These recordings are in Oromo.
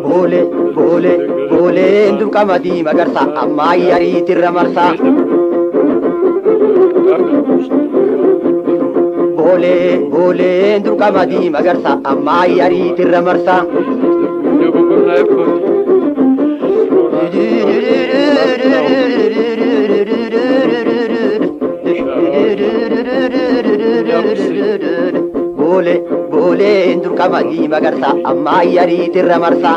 Boolee boolee booleen dur qamadii magarsa ammaa yariitirra marsa. Boolee booleen dur qamadii magarsa ammaa yariitirra marsa. Boolee booleen dur qamadii magarsa ammaa yariitirra marsa.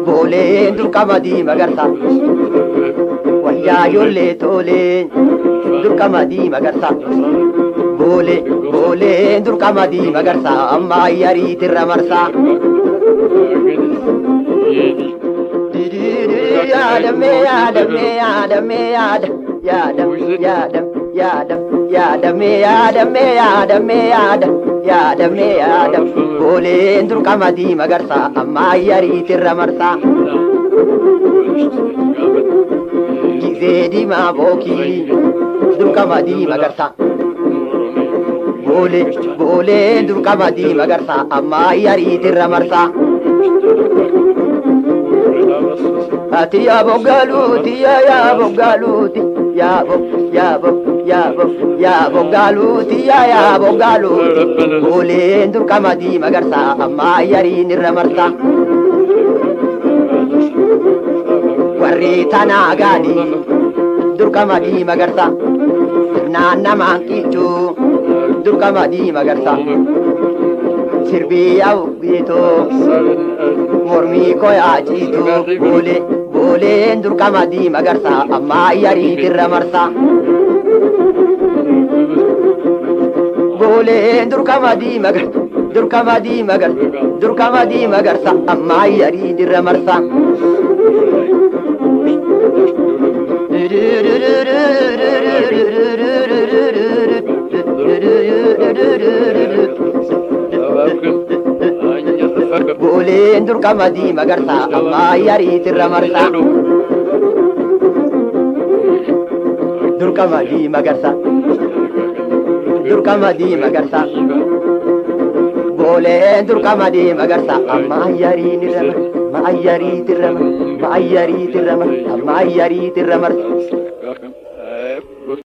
Booleen dur qamadii magarsa wayyaa ijoollee toolee dur qamadii magarsa. Boolee booleen dur qamadii magarsa ammaa yariitirra marsa. Yaadame yaadame yaadame yaada yaada yaada yaada yaadame yaadame yaadame yaada yaadame yaada booleen dur qamadii magarsa ammaa yariitirra marsa. Gizee diimaa bookii dur qamadii magarsa. Boolee booleen dur qamadii magarsa ammaa yariitirra marsa. Ati yaabo galuuti yaa yaabo galuuti yaabo yaabo yaabo yaabo galuuti yaa yaabo galuuti booleen dur qamadii magarsa ammaa yariin irra marsa. Warri tanaa gaadii dur qamadii magarsa sirnaan namaan qiicuu dur qamadii magarsa. Sirbii yaa'u biitoo mormii koo yaaciitu boolee booleen dur qamadii magarsa ammaa yariitirra marsa. Booleen dur qamadii magarsa dur qamadii magarsa dur qamadii magarsa ammaa yariitirra marsa. Booleen dur qamadii magarsa ammaa yariitirra marsa. Dur qamadii magarsa dur qamadii magarsa booleen dur qamadii magarsa ammaa yariitirra ammaa yariitirra ammaa yariitirra ammaa yariitirra marsa.